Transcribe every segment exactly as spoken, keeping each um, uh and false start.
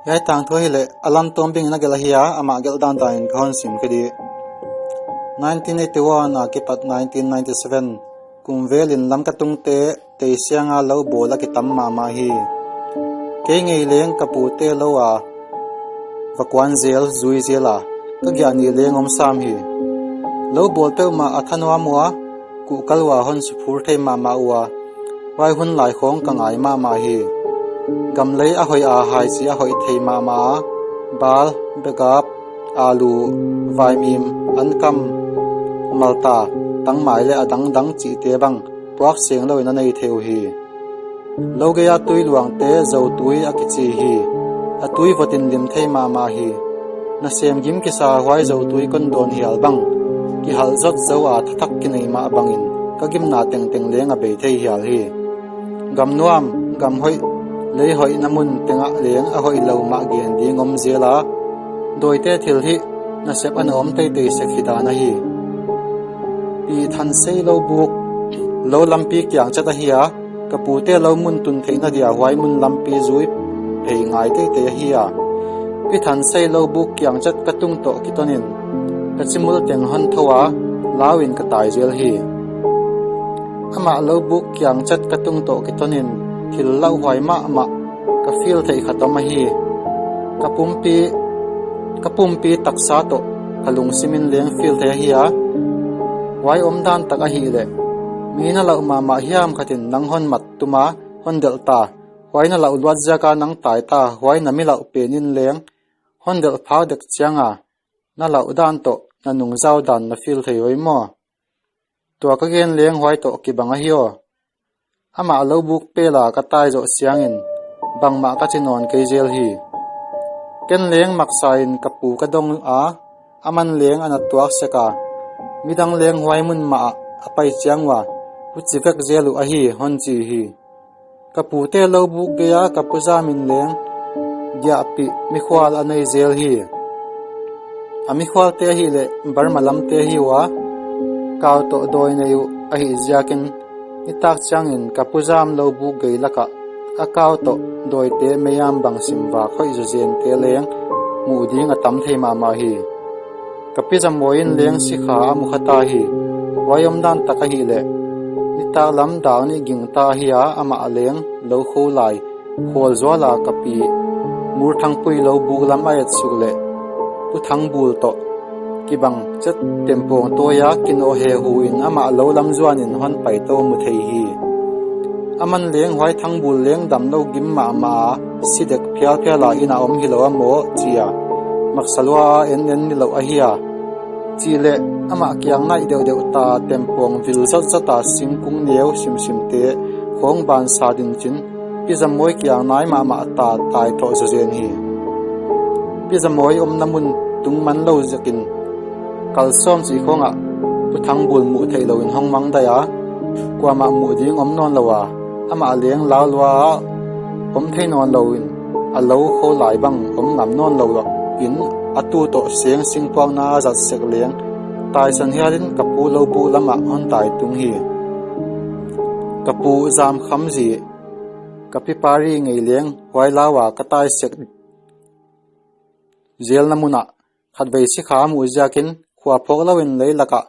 Hiai tangthu hileh a lam tawm bing in a gelh ahi a, amah gelh dandan in ka hon sim kei di. Nineteen eighty-one a kipat nineteen ninety-seven kum vel in Lamka tungte Teisiang a lou bawl a kitam mahmah hi. Kei ngei leng ka pute lou a va kuan zel, zui zel a, ka giah nih leng om sam hi. Lou bawl peuhmah a thanuam ua, kuhkal ua hon suphur thei mahmah ua, huai hun lai khawng ka ngai mahmah hi. Gam lei a hoih a, hai chi a hoih thei mahmah a, bal, begap, alu, vaimim, ankam, malta, tangmai leh a dangdang chihte bang puak seng lou in a nei thei uhi. Lou gei a tui luangte zotui a kichi hi. A tui vot in lim thei mahmah hi. Nasem gim kisa huai zotui kon dawn hial bang, kihal zot zou a thathak kinei mah bangin ka gimna tengteng leng a bei thei hial hi. Gam nuam, gam hoih, lei hoihna mun teng ah leng a hoih lou mah gen ding om zel a, dawite thilhih nasep ana om teitei sek hi dan ahi. Pi Thansei lou buk, lou lampi kiang chet ahi a, ka pute lou mun tun theihna dia huai mun lampi zui phei ngai teitei ahi a. Pi Thansei lou buk kiang chet ka tung toh kiton in ka chimul teng hon thou a, lau in ka tai zel hi. Amah lou buk kiang chet ka tung toh kiton in thil lauhuai mahmah ka feel theih khat om ahi. Ka pumpi, ka pumpi taksa toh ka lungsim in leng feel thei ahi a. Huai omdan tak ahihleh, mi na lauh mahmah hiam khat in nang hon mat tum a, hon delh ta. Huai na lauh luat ziak a nang tai ta, huai na mi lauh pen in leng hon delh phak dek chiang a, na lauh dan toh na nung zau dan na feel thei uhi maw. Tua ka gen leng huai toh kibang ahi aw. Amah lou buk pel a ka tai zoh chiang in bangmah ka chi nawn kei zel hi. Ken leng maksa in ka pu ka dong a, aman leng ana tuak sek a, midang leng huai mun mah ah a pai chiang ua, huchi vek zel uh ahi, hon chi hi. Ka pute lou buk gei a ka pu Zam in leng giahpih mikhual a nei zel hi. A mikhualte ahihleh Burma lamte ahi ua, kau toh dawi nei uh ahih ziakin, nitak chiang in ka pu Zam lou buk gei lak ah a kau toh dawite meiam bang sim vak hoih zawzente leng muh ding a tam thei mahmah hi. Ka pi Zamawi in leng sikha a mu kha ta hi. Huai omdan tak ahihleh, nitak lam dak nih ging ta hi a, amah leng lou kho lai khawl zual a ka pi Murthangpui lou buk lam a et suk leh, Pu Thangbul toh kibang chet tempawng tawi a kinoh hehu in amah lou lam zuan in hon pai tou mu thei hi. Aman leng huai Thangbul leng damlou gim mahmah a, si dek phialphial a inn a om hilou a maw chi a, maksa lua a en en nilouh ahi a. Chih leh amah kiang naih deuhdeuh ta tempawng vil zotzot a singkung neu simsimte khawng ban sat in chin, Pi Zamawi kiang nai mahmah ta tai thoh zawzen hi. Pi Zamawi omna mun tung man lou zek in, kal sawm chih khawng ah Pu Thangbul muh theih lou in hong mang daih a, kuamah muh ding om nawn lou a, amah leng lau lua a om thei nawn lou in, a lou kho lai bang om ngam nawn lou in, a tu toh seng singpuakna a zat sek leng, taisan hial in ka pu lou buk lam ah hon tai tung hi. Ka pu Zam Kham zi, ka pi Pari ngei leng huai lau a ka tai sek zelna mun ah khatvei sikha a muh ziakin khua phawk lou in lei lak ah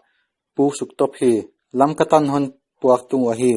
puk suk top hi. Lamka tan hon puak tung uh ahi.